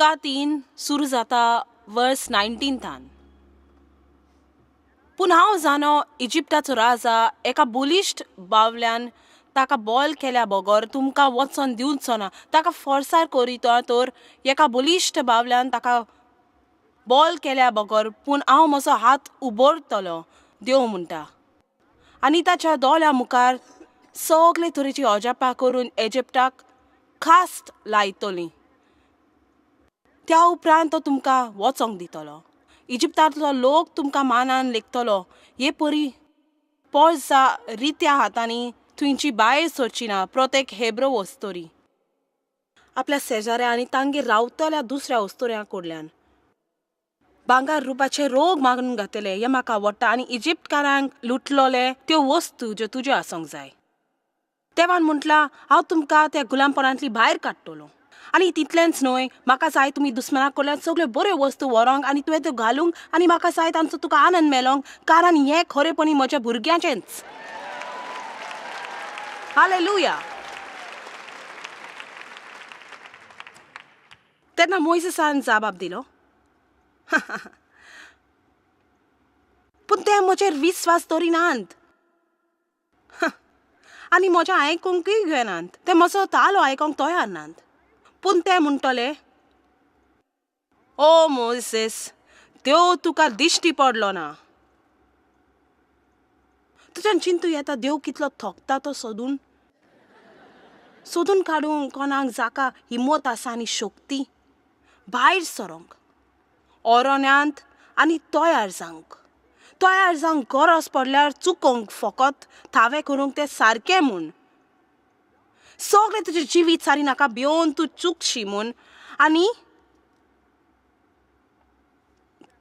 लुका 3 सुरू जाता वर्स 19. पूण हांव जाणो इजिप्ताचो राजा एका बलिश्ट बावल्यान ताका बॉल केल्या बगर तुमकां वचोन दिवचो ना. ताका फोर्सार करीत तर एका बलिश्ट बावल्यान ताका बॉल केल्या बगर पूण हांव म्हजो हात उबरतलो देव म्हणटा. आनी ताच्या दोळ्या मुखार सगळे तरेची अजापां करून इजिप्ताक खास्त लायतली. त्या उपरांत तो तुमकां वचोंक दितलो. इजिप्तांतलो लोक तुमकां मानान लेखतलो. हे परी पोळसा रित्या हातांनी थंयची भायर सरची ना प्रत्येक हेब्रो वस्तोरी आपल्या शेजाऱ्या आनी तांगेर रावतल्या दुसऱ्या वस्तोऱ्यां कडल्यान भांगर रुपाचे रोग मागून घातले. हें म्हाका आवडटा. आनी इजिप्तकारांक लुटलोले त्यो वस्तू ज्यो तुज्यो आसूंक जाय. देवान म्हटलां हांव तुमकां त्या गुलामपणांतली भायर काडटलो. आनी तितलेंच न्हय, म्हाका जाय तुमी दुस्मना कडल्यान सगळ्यो बऱ्यो वस्तू व्हरोंक आनी तुवें त्यो घालूंक आनी म्हाका जाय तांचो तुका आनंद मेलोंक, कारण हें खरेपणी म्हज्या भुरग्यांचेंच. हालेलुया. तेन्ना मोयसेसान जबाब दिलो, पूण ते म्हजेर विस्वास दवरिनात आनी म्हजें आयकूंकय घेनात. ते म्हजो तालो आयकूंक तयार नात. पूण ते म्हणटले, ओ मोयसेस, देव तुका दिश्टी पडलो ना. तुज्यान चिंतू येता देव कितलो थकता तो सोदून सोदून काडूंक कोणाक जाका हिम्मत आसा आनी शक्ती भायर सरोंक ओरोन्यांत आनी तयार जावंक. तयार जावंक गरज पडल्यार चुकोंक फकत थावें करूंक तें सारकें म्हूण. सगळें तुजें जिवीत सारी नाका भिवन तूं चुकशी म्हूण आनी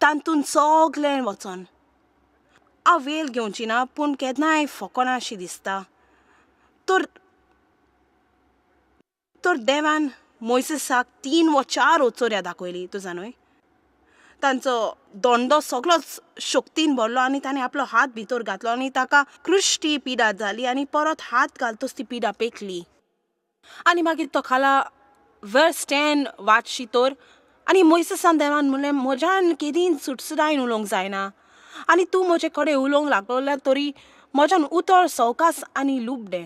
तातूंत सगळें वचोन. हांव वेळ घेवची ना, पूण केन्नाय फकना अशी दिसता. तर तर देवान मोयसेसाक 3 वा 4 ओचोऱ्या दाखयली. तूं जाणूय, तांचो दोंडो सगळोच शक्तीन भरलो आनी ताणें आपलो हात भितर घातलो आनी ताका कृश्टी पिडा जाली आनी परत हात घालतच ती पिडा पेकली. आनी मागीर तो खाला वर्स 10 वाचशी तर आनी मोयसेसान देवान म्हणलें, म्हज्यान केदीन सुटसुटायन उलोवंक जायना आनी तूं म्हजे कडेन उलोवंक लागलो तरी म्हज्यान उतर सवकास आनी लुबडें.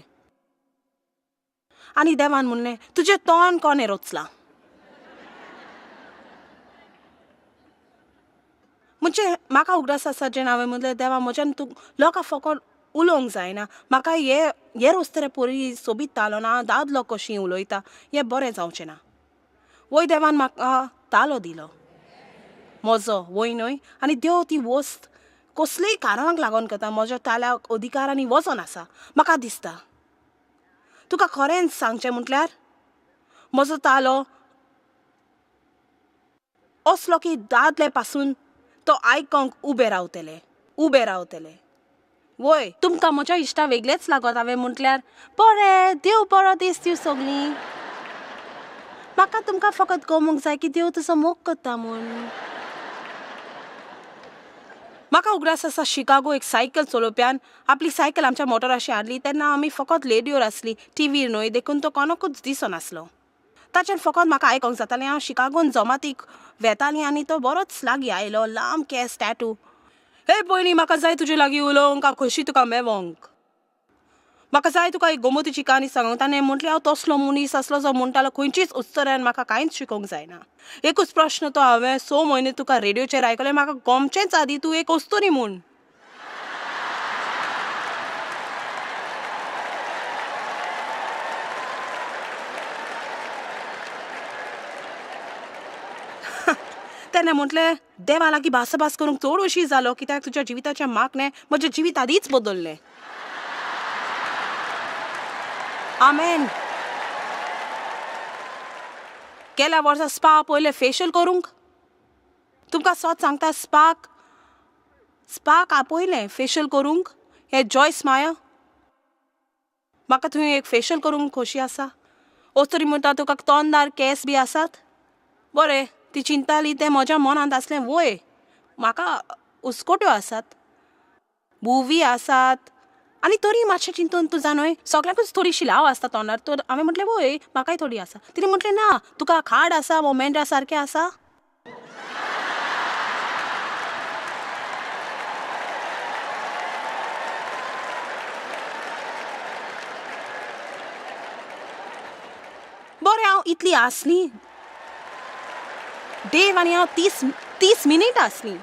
आनी देवान म्हणलें, तुजें तोंड कोणें रचलां? म्हणजे म्हाका उगडास आसा जेन्ना हांवें म्हणलें, देवा म्हज्यान तूं लोकां फकत उलोवंक जायना, म्हाका हे हे रस्ते परी सोबीत तालो ना, दादलो कशी उलयता हें बरें जावचें ना. वय देवान म्हाका तालो दिलो म्हजो, वय न्हय. आनी देव ती वस्त कसलेय कारणाक लागून करता. म्हज्या ताल्याक अधिकार आनी वजन आसा. म्हाका दिसता तुका खरेंच सांगचें म्हटल्यार म्हजो तालो असलो की दादले पासून तो आयकोंक उबे रावतले, उबे रावतले. वय तुमकां म्हज्या इश्टा वेगळेच लागत. हांवें म्हटल्यार बरें, देव बरो दीस दिवं सगळीं. म्हाका तुमकां फकत गमूंक जाय की देव तुजो मोग करता म्हूण. म्हाका उगडास आसा शिकागो एक सायकल चलोवप्यान आपली सायकल आमच्या मोटराशी हाडली. तेन्ना आमी फकत रेडियोर आसली, टिवीर न्हय, देखून तो कोणाकूच दिसनासलो. ताच्यान फकत म्हाका आयकोंक जातालें. हांव शिकागोन जमातीक वेतालीं आनी तो बरोच लागीं आयलो, लांब केंस, टॅटू. हे पयलीं म्हाका जाय तुजे लागीं उलोवंक, हांव खोशी तुका मेवोंक, म्हाका जाय तुका एक गोमतीची काणी सांगूंक. ताणें म्हटलें, हांव तसलो मनीस आसलो जो म्हणटालो खंयचीच उत्सरान म्हाका कांयच शिकोवंक जायना. एकूच प्रश्न तो हांवें 6 म्हयने तुका रेडियोचेर आयकलें, म्हाका गोमचेंच आदी तूं एक अस्तुरी म्हूण. तेन्ना म्हटलें, देवा लागीं भासाभास करूंक चड अशी जालो कित्याक तुज्या जिविताच्या मागणें म्हजें जिवीत आदींच बदल्लें. आमेन. गेल्या वर्सा स्पा पयलें फेशियल करूंक. तुमकां सत सांगता, स्पाक स्पाक आपयलें फेशियल करूंक. हें जॉयस माया म्हाका थंय एक फेशियल करूंक खोशी आसा. ओस्तरी म्हणटा तुका तोंडार केंस बी आसात. बरें, ती चिंताली तें म्हज्या मनांत आसलें. वय म्हाका उस्कोट्यो आसात, बुवी आसात आनी तरी मातशें चिंतून तूं जाणय सगळ्यांकूच थोडीशी लाव आसता तोंडार. तर हांवें म्हटलें वय म्हाकाय थोडी आसा. तिणें म्हटलें ना, तुका खाड आसा वो मेंढ्या सारकें आसा. बरें, हांव इतली आसली देव आनी हांव 30 मिनीट आसली.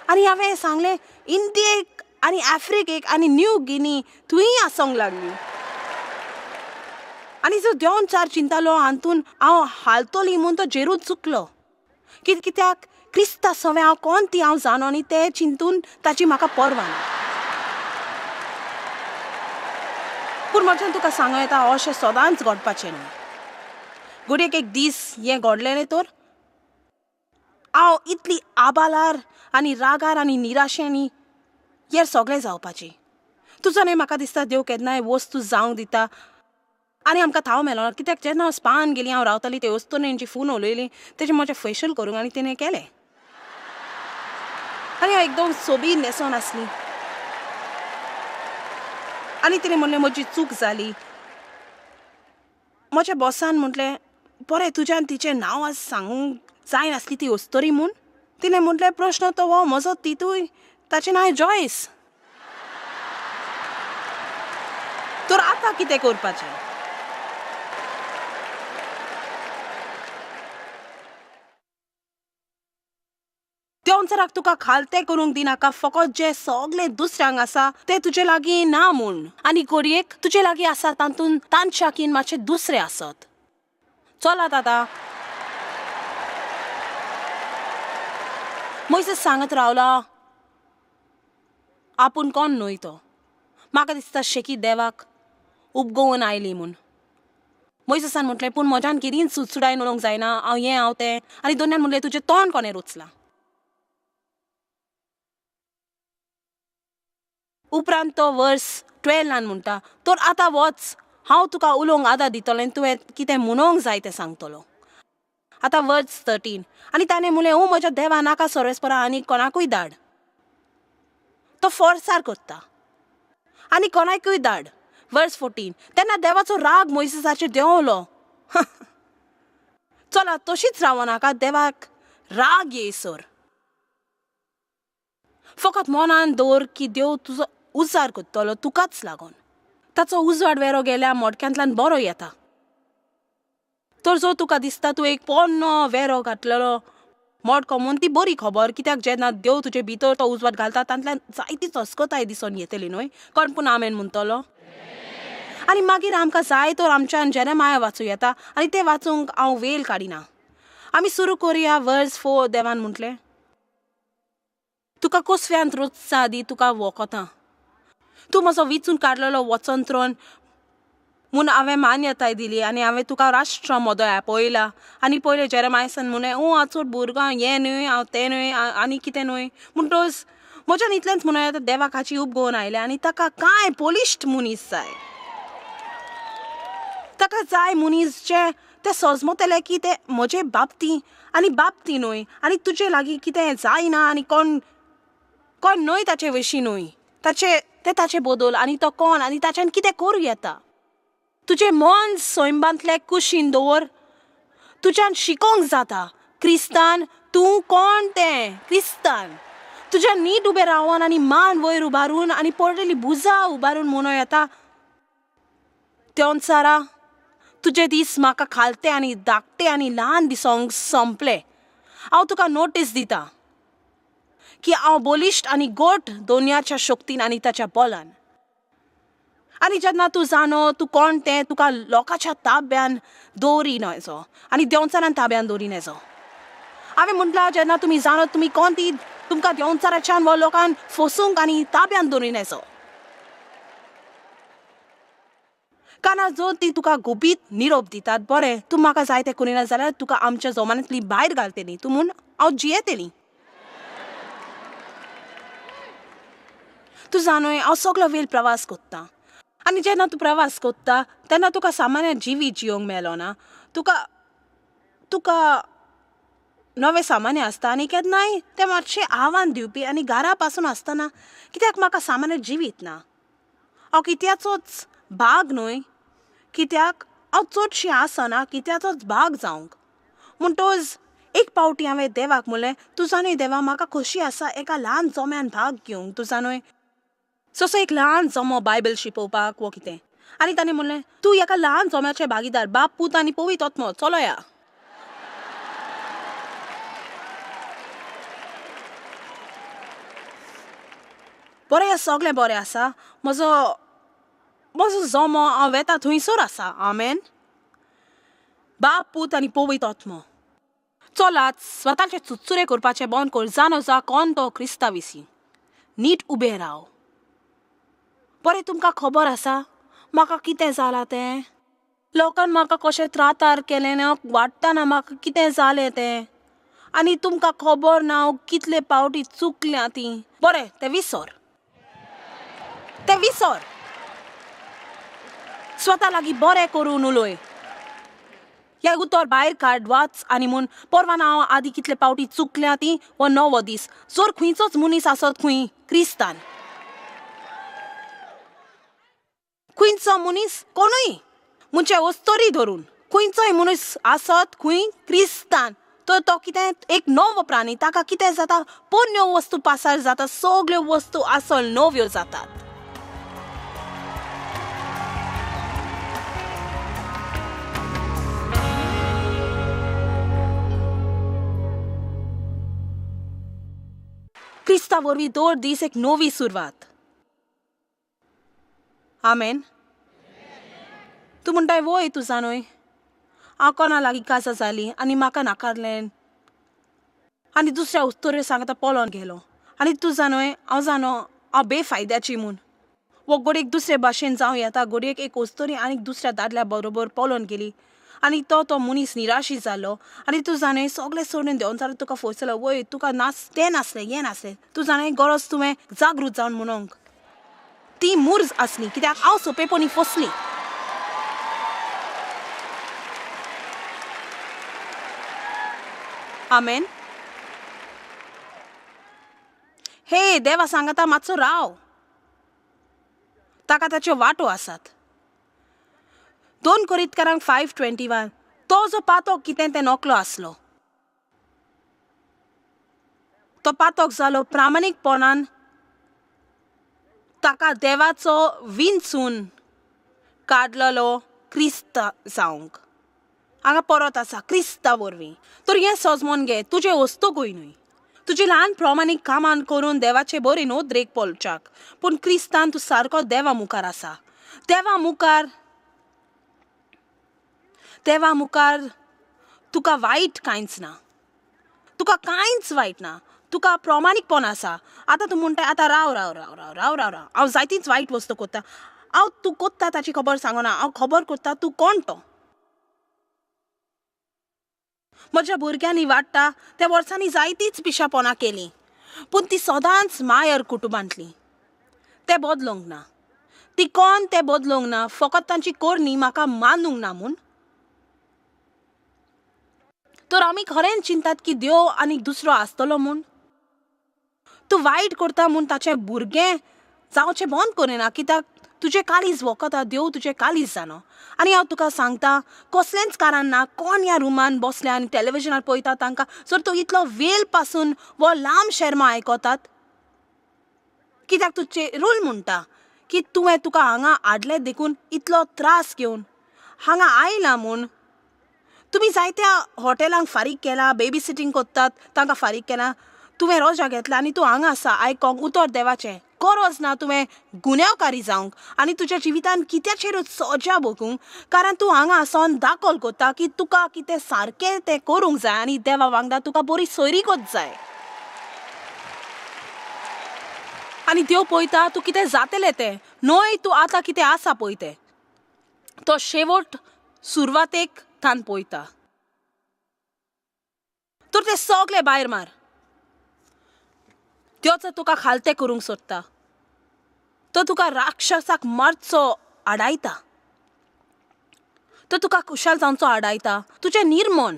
आनी हांवें सांगलें इंडियेक आनी आफ्रिकेक आनी न्यू गिनी थंय आसूंक लागली. आनी जो दोन चार चिंतालो हातून हांव हालतली म्हूण तो जेरूच चुकलो. कित्याक क्रिस्ता सवें हांव कोण ती हांव जाणो आनी तें चिंतून ताची म्हाका पर्वा ना. पूण म्हज्यान तुका सांगूं येता अशें सदांच घडपाचें न्हय. घडयेक एक दीस हें घडलें न्ही तर हांव इतली आबालार आनी रागार आनी निराशेनी हें सगळें जावपाचें. तुजो न्हय म्हाका दिसता देव केन्नाय वस्तू जावंक दिता आनी आमकां थाव मेळना. कित्याक जेन्ना हांव स्पान गेली, हांव रावताली ते वस्तूंची फोन उलयली, तेजें म्हजें फेशल करूंक आनी तिणें केलें. आनी हांव एकदम सोबीत न्हेसोन आसली आनी तिणें म्हणलें म्हजी चूक जाली. म्हज्या बॉसान म्हटलें बरें तुज्यान तिचें नांव आज सांगूंक जायनासली ती अस्तोरी म्हूण. तिणें म्हटलें प्रश्न तो हो म्हजो तितूय ताचें नांव जॉयस. तर आतां कितें करपाचें? देंवचाराक तुका खालतें करूंक दिनाका, फकत जें सगळें दुसऱ्यांक आसा तें तुजे लागीं ना म्हूण. आनी घडयेक तुजे लागीं आसा तातूंत तांच्याकीन मातशें दुसरें आसत. चलात आतां. मोयसेस सांगत रावला आपूण कोण न्हय तो. म्हाका दिसता शेकी देवाक उपगोवन आयली म्हूण. मोयसेसान म्हटलें पूण म्हज्यान कितेंच सुटसुटायन उलोवंक जायना, हांव हें हांव तें. आनी दोनयान म्हणलें तुजें तोंड कोणें रोचलां. उपरांत तो वर्स 12 म्हणटा तर आतां वच, हांव तुका उलोवंक आदार दितलो आनी तुवें कितें म्हणूंक जाय तें सांगतलो. आतां वर्स 13. आनी ताणें म्हणलें ओ म्हज्या देवा नाका सर्वेस्परा आनी कोणाकूय धाड. तो फोर्सार करता आनी कोणाकूय धाड. वर्स 14. तेन्ना देवाचो राग मोयसेसाचेर देंवलो. चला तशीच रावो नाका, देवाक राग येयसर. फकत मनान दवर की देव तुजो उजार करतलो तुकाच लागून. ताचो उजवाड वेरो गेल्या मोडक्यांतल्यान बरो येता. तर जो तुका दिसता तूं एक पोन्नो वेरो घातलेलो मडको म्हूण ती बरी खबर. कित्याक जेन्ना देव तुजे भितर तो उजवाड घालता तांतल्यान जायती चस्कताय दिसून येतली न्हय. कोण पूण आमेन म्हणटलो. आनी मागीर आमकां जाय तर आमच्यान जेरेमाया वाचूं येता आनी तें वाचूंक हांव वेळ काडिना. आमी सुरू करुया वर्स 4. देवान म्हटलें तुका कोसव्यांत रोचच्या आदी तुका वखतां. तूं म्हजो विचून काडलेलो वचंत्रोन म्हूण हांवें मान्यताय दिली आनी हांवें तुका राष्ट्र मदो पळयला. आनी पयलें जेरेमायसान म्हणलें ओ हांव चड भुरगो, हें न्हय हांव तें न्हय आनी कितें न्हय. म्हणटच म्हज्यान इतलेंच म्हणूं येता देवाक हाची उपगोवन आयल्या आनी ताका कांय पोलिश्ट मनीस जाय. ताका जाय मनीस जे ते सजमतले की ते म्हजे बाबती आनी बाबती न्हय आनी तुजे लागीं कितें जायना आनी कोण कोण न्हय ताचे विशीं न्हय, ताचे ते ताचे बदल आनी तो कोण आनी ताच्यान कितें करूं येता. तुजें मन सैमांतलें कुशीन दवर, तुज्यान शिकोंक जाता. क्रिस्तान तूं कोण तें क्रिस्तान तुज्या नीट उबें रावन आनी मान वयर उबारून आनी पडलेली भुजां उबारून म्हणूं येता देंवचारा तुजे दीस म्हाका खालते आनी धाकटे आनी ल्हान दिसोंक सोंपले. हांव तुका नोटीस दिता की हांव बलिश्ट आनी गोट दोनयाच्या शक्तीन आनी ताच्या बलान. आनी जेन्ना तूं जाणो तूं कोण तें तुका लोकांच्या ताब्यान दवरी न्हयचो आनी देंवचारान ताब्यान दवरी न्हयचो. हांवें म्हटलां जेन्ना तुमी जाणो तुमी कोण ती तुमकां देंवचाराच्यान वा लोकांक फसूंक आनी ताब्यान दवरी न्हयचो. काना जर ती तुका गुपीत निरोप दितात बरें तूं म्हाका जाय तें करिना जाल्यार तुका आमच्या जमान्यांतली भायर घालतली तूं म्हूण हांव जियेतली. तूं जाणूय हांव सगलो वेळ प्रवास करतां आनी जेन्ना तूं प्रवास करता तेन्ना तुका सामान्य जिवीत जियोंक मेळना. तुका तुका नवें सामान्य आसता आनी केन्नाय तें मातशें आव्हान दिवपी आनी घरा पासून आसतना कित्याक म्हाका सामान्य जिवीत ना. हांव कित्याचोच भाग न्हय, कित्याक हांव चडशीं आसना कित्याचोच भाग जावंक. म्हणटोच एक पावटी हांवें देवाक म्हणलें, तुजा न्हय देवा म्हाका खोशी आसा एका ल्हान जम्यान भाग घेवंक, तुजा न्हय जसो एक ल्हान जमो बायबल शिकोवपाक वो कितें. आनी ताणें म्हणलें, तूं एका ल्हान जम्याचे भागीदार, बाप पूत आनी पवित्र आत्मो, चलोया. बरें सगळें बरें आसा, म्हजो म्हजो जमो हांव वेता थंयसर आसा. आमेन. बाप पूत आनी पवित्र आत्मो. चलात स्वताचे चुचुरे करपाचें बंद कर, जाणो जा कोण तो क्रिस्ता विशीं, नीट उबें राव. बरें तुमकां खबर आसा म्हाका कितें जालां तें, लोकान म्हाका कशें त्रातार केलें ना, वाडटना म्हाका कितें जालें तें, आनी तुमकां खबर ना हांव कितले पावटी चुकल्या ती. बरें तें विसर, तें विसर. स्वता लागीं बरें करून उलय, ह्या उतर भायर काड, वाच आनी म्हूण परवा ना हांव आदीं कितले पावटी चुकल्या ती हो नवो दीस. जर खंयचोच मनीस आसत खंय क्रिस्तान, खंयचो मनीस कोणूय म्हणजे वस्तोरी धरून खंयचोय मनीस आसत खंय क्रिस्तान, तर तो कितें एक नवो प्राणी, ताका कितें जाता, पोरण्यो वस्तू पासार जाता, सगळ्यो वस्तू आसल नव्यो जातात. क्रिस्ता वरवीं दर दीस एक नवी सुरवात. आमेन. तूं म्हणटाय वय तुजा न्हय हांव कोणा लागीं काजा जाली आनी म्हाका नाकारलें आनी दुसऱ्या उस्तोऱ्यो सांगता पळोवन गेलो, आनी तुजा न्हय हांव जाणो हांव बेफायद्याची म्हूण, वो घडयेक दुसरे भाशेन जावं येता, घडयेक एक उस्तोरी आनी दुसऱ्या दादल्या बरोबर पळोवन गेली आनी तो तो मनीस निराशी जालो, आनी तूं जाणें सगळें सोडून देवन जाल्यार तुका फसयलो, वय तुका नास तें नासलें हें नासलें, तूं जाणें गरज तुवें जागृत जावन म्हणूंक ती मुर्ज आसली, कित्याक हांव सोंपेपणी फसली. आमेन. हे देवा सांगता मातसो राव, ताका ताच्यो वाटो आसात. 2 कोरिंथकारांक 5:21, तो जो पातोक कितें तें नकलो आसलो, तो पातोक जालो प्रामाणीकपणान ताका देवाचो विंचून काडलेलो क्रिस्त जावंक. हांगा परत आसा क्रिस्ता वरवीं. तर हें सजमोन घे, तुजें वस्तूकूय न्हय, तुजी ल्हान प्रमाणीक कामान करून देवाचे बरी नदरेक पळोवच्याक, पूण क्रिस्तान तूं सारको देवा मुखार आसा. देवा मुखार, देवा मुखार तुका वायट कांयच ना, तुका कांयच वायट ना, तुका प्रमाणीकपण आसा. आतां तूं म्हणटा आतां राव राव राव राव राव राव राव, हांव जायतीच वायट वस्तू कोत्ता, हांव तूं कोत्ता ताची खबर सांगना, हांव खबर कोत्ता तूं कोण तो. म्हज्या भुरग्यांनी वाडटा त्या वर्सांनी जायतीच पिशापणां केलीं, पूण ती सदांच मायर कुटुंबांतली, तें बदलूंक ना, ती कोण तें बदलूंक ना, फकत तांची करणी म्हाका मानूंक ना म्हूण. तर आमी खरेंच चिंतात की देव आनी दुसरो आसतलो म्हूण. तूं वायट करता म्हूण ताचें भुरगें जावचें बंद करिना, कित्याक तुजें काळीज वखता, देव तुजें काळीज जाणो. आनी हांव तुका सांगता कसलेंच कारण ना कोण ह्या रुमान बसल्या आनी टॅलिविजनार पळयता तांकां जर तूं इतलो वेळ पासून वो लांब शेर्मा आयकतात, कित्याक तूं रूल म्हणटा की तुवें तुका हांगा हाडलें देखून इतलो त्रास घेवन हांगा आयला म्हूण. तुमी जायत्या हॉटेलांक फारीक केला, बेबी सिटींग कोत्तात तांकां फारीक केला, तुवें रोजा घेतला आनी तूं हांगा आसा आयकोंक उतर देवाचें. गरज ना तुवें गुन्यांवकारी जावंक आनी तुज्या जिवितान कित्याचेरूच सजा भोगूंक, कारण तूं हांगा आसोन दाखल कोत्ता की तुका कितें सारकें तें करूंक जाय आनी देवा वांगडा तुका बरी सोयरीगत जाय. आनी देव पळयता तूं कितें जातलें तें न्हय, तूं आतां कितें आसा पळय तें, तो शेवट सुरवातेक थान पळयता. तर ते सगळे भायर मार, त्योच तुका खालतें करूंक सोदता, तो तुका राक्षसाक मारचो आडायता, तो तुका खुशाल जावचो आडायता, तुजें निर्मण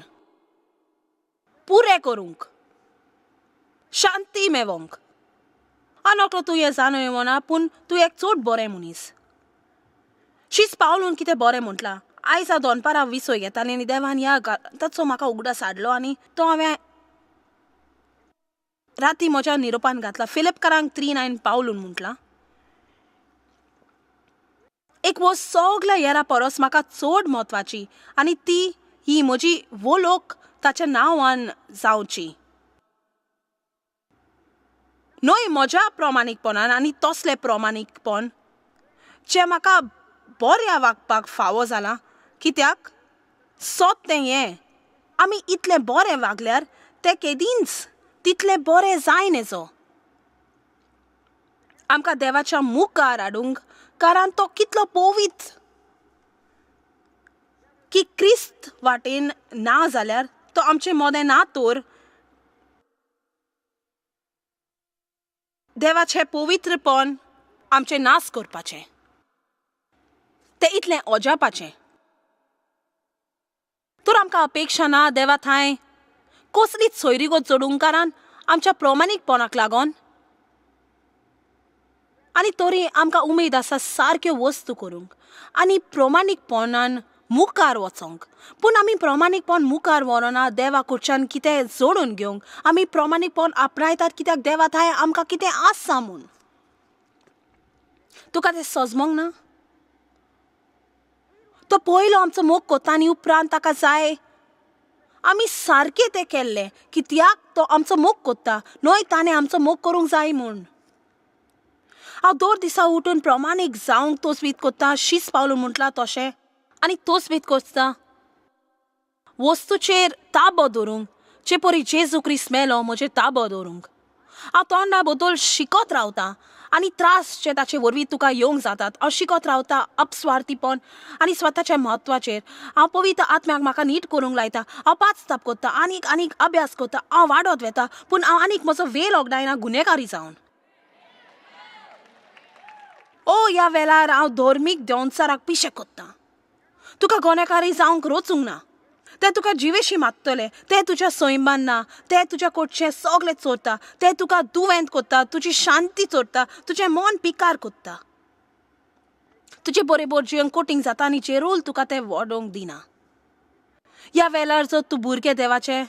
पुरें करूंक, शांती मेवोंक. आनोकलो तूं हें जाणो येवना, पूण तूं एक चड बरें मनीस. शीस पावलून कितें बरें म्हटलां. आयज हांव दनपारां विसोय घेतालें आनी देवान ह्या ताचो म्हाका उगडास हाडलो आनी तो हांवें राती म्हज्या निरोपान घातला. फिलिपकारांक 3:9 पावलून म्हटलां, एक वस्त सगल्या येरा परस म्हाका चड म्हत्वाची आनी ती ही म्हजी वोलोक ताच्या नांवान जावची, न्हय म्हज्या प्रमाणीकपणान आनी तसलें प्रमाणीकपण जें म्हाका बऱ्या वागपाक फावो जालां. कित्याक सत तें हें, आमी इतलें बरें वागल्यार तें केदींच तितलें बरें जाय नेजो. आमकां देवाच्या मुखार हाडूंक, कारण तो कितलो पवित्र की क्रिस्त वाटेन ना जाल्यार तो आमचे मोदें ना तर देवाचें पवित्रपण आमचें नाश करपाचें, तें इतलें अजापाचें. तर आमकां अपेक्षा ना देवा थांय कसलीच सोयरीगत जोडूंक, कारण आमच्या प्रमाणीकपणाक लागून. आनी तरी आमकां उमेद आसा सारक्यो वस्तू करूंक आनी प्रमाणीकपणान मुखार वचोंक. पूण आमी प्रमाणीकपण मुखार व्हरना देवा कडच्यान कितें जोडून घेवंक. आमी प्रमाणीकपण आपणायतात कित्याक देवा थांय आमकां कितें आसा म्हूण. तुका तें सजमोंक ना? तो पयलो आमचो मोग कोता आनी उपरांत ताका जाय आमी सारकें तें केल्लें, कित्याक तो आमचो मोग कोत्ता, न्हय ताणें आमचो मोग करूंक जाय म्हूण. हांव दर दिसा उठून प्रमाणीक जावंक तोचवीत कोत्ता, शीस पावलो म्हटलां तशें, आनी तोचवीत कोत्ता वस्तूचेर ताबो दवरूंक, जे परी जेजू क्रिस्त मेलो म्हजेर ताबो दवरूंक. हांव तोंडा बद्दल शिकत रावता आनी त्रास जे ताचे वरवीं तुका येवंक जातात हांव शिकत रावता. अपस्वार्थीपण आनी स्वताच्या म्हत्वाचेर हांव पवित्र आत्म्याक म्हाका नीट करूंक लायता. हांव पांच ताप कोत्ता, आनीक आनीक अभ्यास कोत्ता, हांव वाडत वेता, पूण हांव आनीक म्हजो वेळ ओगडायना गुन्हेकारी जावन. ओ ह्या वेळार हांव धर्मीक देंवचाराक पिशें कोत्ता. तुका गुन्हेकारी जावंक रोचूंक ना, ते तुका जिवेशी मागतले, ते तुज्या सैमान ना, ते तुज्या कडचें सगळें चोरता, ते तुका दुवेंत कोत्ता, तुजी शांती चोरता, तुजें मन पिकार कोत्ता, तुजे बरोबर जिवन कोटींग जाता आनी जेरूल तुका ते वडोवंक दिना. ह्या वेळार जर तूं भुरगें देवाचें,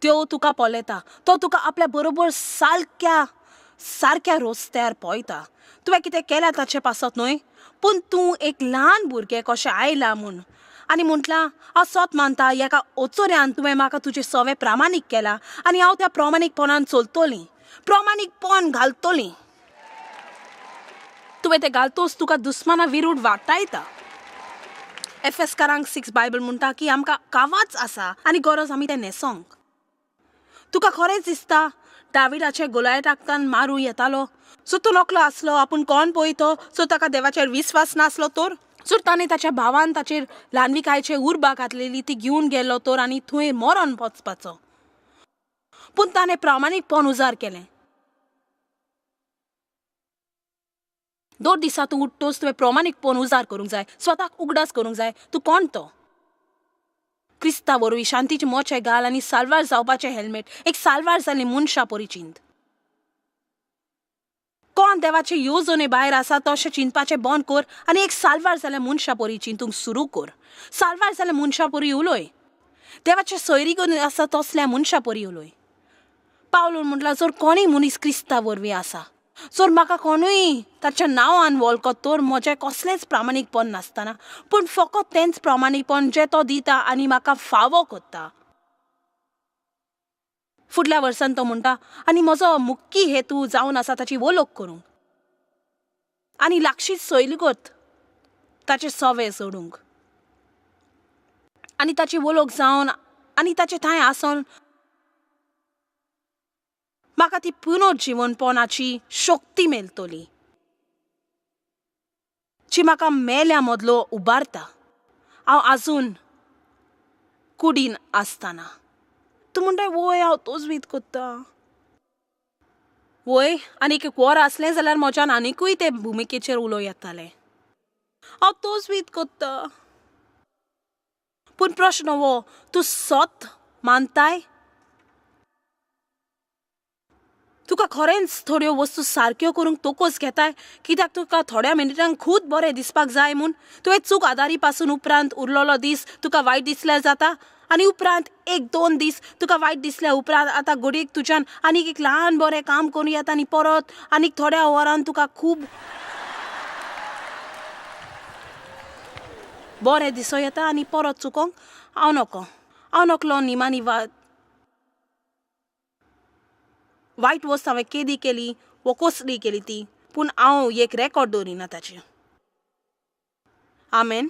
त्यो तुका पळयता, तो तुका आपल्या बरोबर सारक्या सारक्या रस्त्यार पळयता. तुवें कितें केलां ताचे पासत न्हय, पूण तूं एक ल्हान भुरगें कशें आयलां म्हूण आनी म्हटलां हांव सत मानता एका ओचोऱ्यान तुवें म्हाका तुजें सवें प्रामाणीक केलां आनी हांव त्या प्रमाणीकपणान चलतलीं, प्रमाणीकपण घालतलीं. तुवें तें घालतोच तुका दुस्माना विरूड वाटायता. एफएसकारांक 6 बायबल म्हणटा की आमकां कावाच आसा आनी गरज आमी तें न्हेसोंक. तुका खरेंच दिसता दाविडाचे गोलायटाकतान मारूं येतालो? सो तो नकलो आसलो, आपूण कोण पळय तो, सो ताका देवाचेर विस्वास नासलो तर? सो ताणें ताच्या भावान ताचेर ल्हानविकायचे उर्बा घातलेली ती घेवन गेलो तर आनी थंय मरण वचपाचो. पूण ताणें प्रामाणीकपण उजार केलें. दर दिसा तूं उठ्ठोच तुवें प्रमाणीकपण उजार करूंक जाय, स्वताक उगडास करूंक जाय तूं कोण तो. क्रिस्ता वरवीं शांतीचे मोचे घाल आनी साल्वार जावपाचें हेल्मेट, एक साल्वार जाल्ली मनशां परी चिंत. कोण देवाचे येवजणे भायर आसा तशें चिंतपाचें बंद कर आनी एक साल्वार जाल्या मनशां परी चिंतूंक सुरू कर. साल्वार जाल्या मनशां परी उलय, देवाचे सोयरीगून आसा तसल्या मनशां परी उलय. पावलून म्हटलां जर कोणूय मनीस क्रिस्ता वरवीं आसा, जर म्हाका कोणूय ताच्या नांवान वळखत तर म्हजें कसलेंच प्रामाणीकपण नासतना, पूण फकत तेंच प्रामाणीकपण जें तो दिता आनी म्हाका फावो कोत्ता. फुडल्या वर्सान तो म्हणटा आनी म्हजो मुख्य हेतू जावन आसा ताची वळख करूंक आनी लागशीच सोयलीगत ताचे सवे सोडूंक आनी ताची वळख जावन आनी ताचे थंय आसोन म्हाका ती पुनर्जिवनपणाची शक्ती मेळटली जी म्हाका मेल्या मदलो उबारता हांव आजून कुडीन आसतना. तूं म्हणटाय वय हांव तोजवीत कोत्ता वय, आनी एक वर आसलें जाल्यार म्हज्यान आनिकूय ते भुमिकेचेर उलोवं येतालें. हांव तोजवीत कोत्ता, पूण प्रश्न हो, तूं सत मानताय? तुका खरेंच थोड्यो वस्तू सारक्यो करूंक तोकोस घेताय कित्याक तुका थोड्या मिनटांक खूब बरें दिसपाक जाय म्हूण. तुवें चूक आदारी पासून उपरांत उरलेलो दीस तुका वायट दिसल्यार जाता आनी उपरांत 1-2 दीस तुका वायट दिसल्या उपरांत आतां घडयेक तुज्यान आनीक एक ल्हान बरें काम करूं येता आनी परत आनीक थोड्या वरान तुका खूब बरें दिसो येता आनी परत चुकोंक हांव नको. हांव नकलो निमानी वायट वस्त हांवें केदी केली वो कसली केली ती, पूण हांव एक रेकॉर्ड दवरिना ताचें. आमेन.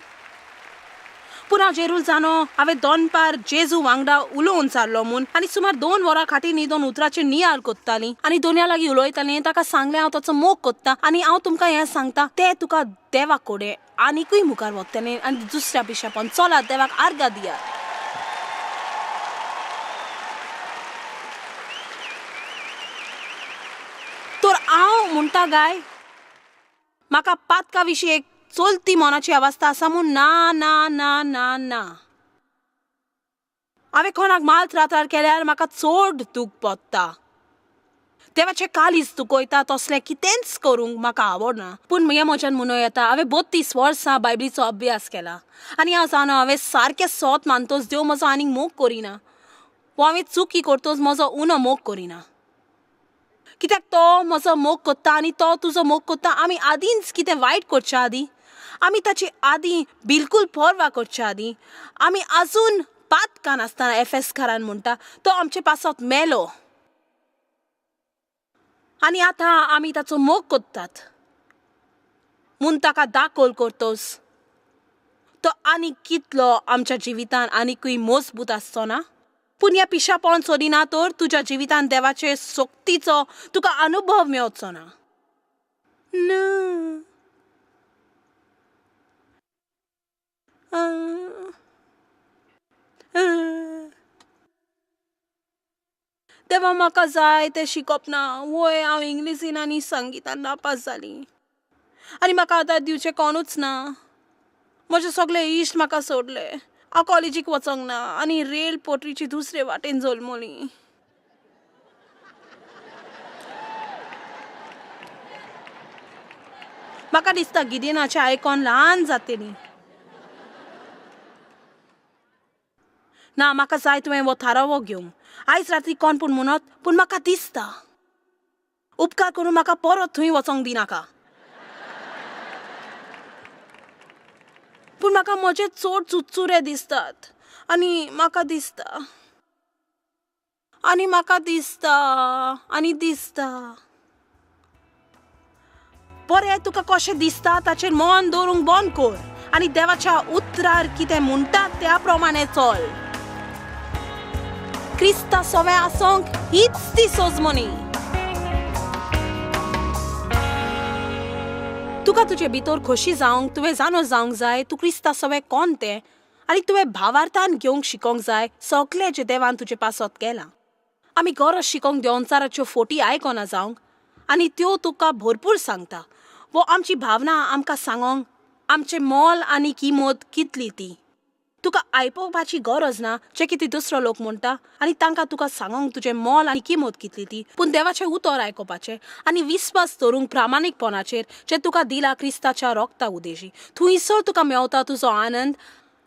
पूण हांव जेरूल जाणो हांवें दोनपार जेजू वांगडा उलोवन सारलो म्हूण आनी सुमार 2 वरां खातीर न्हिदोन उतराचेर नियाळ कोत्ताली आनी दोनया लागीं उलयतालीं. ताका सांगलें हांव ताचो मोग कोत्ता आनी हांव तुमकां हें सांगता तें तुका देवाक कोडे आनीकूय मुखार वतलें आनी दुसऱ्या पिशेपण. चलात देवाक आर्गां दियात. तर हांव म्हणटा गाय म्हाका पातका विशीं एक चलती मनाची अवस्था आसा म्हूण ना ना ना ना ना. हांवें कोणाक माल त्रातार केल्यार म्हाका चड दूख पडटा. देवाचें कालीज दुखयता तसलें कितेंच करूंक म्हाका आवडना. पूण हें म्हज्यान म्हणूं येता हांवें 32 वर्सां बायबलीचो अभ्यास केला आनी हांव जाणा हांवें सारकें सोत मानतोच देव म्हजो आनीक मोग करिना वो हांवें चुकी करतोच म्हजो उणो मोग करिना. कित्याक तो म्हजो मोग कोत्ता आनी तो तुजो मोग कोत्ता. आमी आदींच कितें वायट करच्या आदीं, आमी ताची आदीं बिलकूल पर्वा करच्या आदीं, आमी आजून पातकान आसतना एफएसकारान म्हणटा तो आमचे पासत मेलो आनी आतां आमी ताचो मोग कोत्तात म्हूण ताका दाखोल करतोस तो आनी कितलो आमच्या जिवितान आनीकूय मजबूत आसचो ना. पूण ह्या पिशापण सोदिना तर तुज्या जिवितान देवाचे शक्तीचो तुका अनुभव मेळचो ना. देवा म्हाका जाय तें शिकप ना. वय हांव इंग्लिशीन आनी संगितान नापास जाली आनी म्हाका आदार दिवचें कोणूच ना. म्हजे सगळे इश्ट म्हाका सोडले. हांव कॉलेजीक वचोंक ना आनी रेल पोटरीची दुसरे वाटेन जल्मली. म्हाका दिसता गिदेनाचें आयकॉन ल्हान जातली. ना म्हाका जाय तुवें हो थारावो घेवंक. आयज रात्री कोण पूण म्हणत पूण म्हाका दिसता उपकार करून म्हाका परत थंय वचोंक दिनाका. पूण म्हाका म्हजे चड चुचुरे दिसतात आनी म्हाका दिसता आनी म्हाका दिसता आनी दिसता. बरें तुका कशें दिसता ताचेर मन दवरूंक बंद कर आनी देवाच्या उतरार कितें म्हणटा त्या प्रमाणे चल. क्रिस्ता सवें आसोंक हीच ती सोजमणी. तुका तुजे भितर खोशी जावंक तुवें जाणो जावंक जाय तूं क्रिस्ता सवें कोण तें आनी तुवें भावार्थान घेवंक शिकोंक जाय सगळें जें देवान तुजे पासत केलां. आमी गरज शिकोंक देंवचाराच्यो फोटी आयकना जावंक आनी त्यो तुका भरपूर सांगता वो आमची भावना आमकां सांगोंक आमचें मोल आनी किमत कितली ती. तुका आयकोवपाची गरज ना जें कितें दुसरो लोक म्हणटा आनी तांकां तुका सांगोंक तुजें मोल आनी किमत कितली ती. पूण देवाचें उतर आयकुपाचें आनी विस्वास धरूंक प्रामाणीकपणाचेर जें तुका दिला क्रिस्ताच्या रोगता उदेशी. थंयसर तुका मेवता तुजो आनंद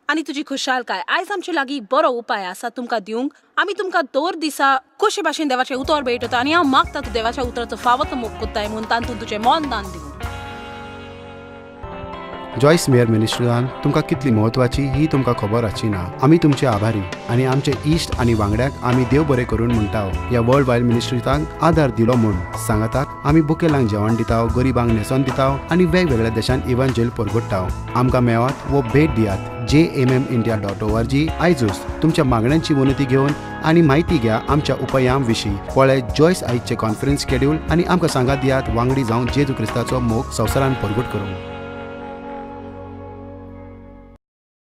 आनी तुजी खुशालकाय. आयज आमचे लागीं बरो उपाय आसा तुमकां दिवंक. आमी तुमकां दर दिसा कशे भाशेन देवाचें उतर भेटयता आनी हांव मागता तूं देवाच्या उतराचो फावो तो मोग कोत्ताय म्हूण तातूंत तुजें मन दान दिवंक. जॉयस मेयर मिनिस्ट्रीन तुमकां कितली म्हत्वाची ही तुमकां खबर आसची ना. आमी तुमचे आभारी आनी आमचे इश्ट आनी वांगड्याक आमी देव बरें करून म्हणटा. ह्या वर्ल्ड वायड मिनिस्ट्रींत आदार दिलो म्हूण सांगाताक आमी बुकेलांक जेवण दिता, गरिबांक न्हेसोन दिता आनी वेगवेगळ्या देशांत इव्हांजेल परगट्टा. आमकां मेळात वो भेट दियात jmmindia.org. आयजूच तुमच्या मागण्यांची विनंती घेवन आनी म्हायती घ्या आमच्या उपायां विशीं. पळय जॉयस आयजचें कॉन्फरन्स शेड्यूल आनी आमकां सांगात दियात वांगडी जावन जेजू क्रिस्ताचो मोग संवसारान परगट करूंक.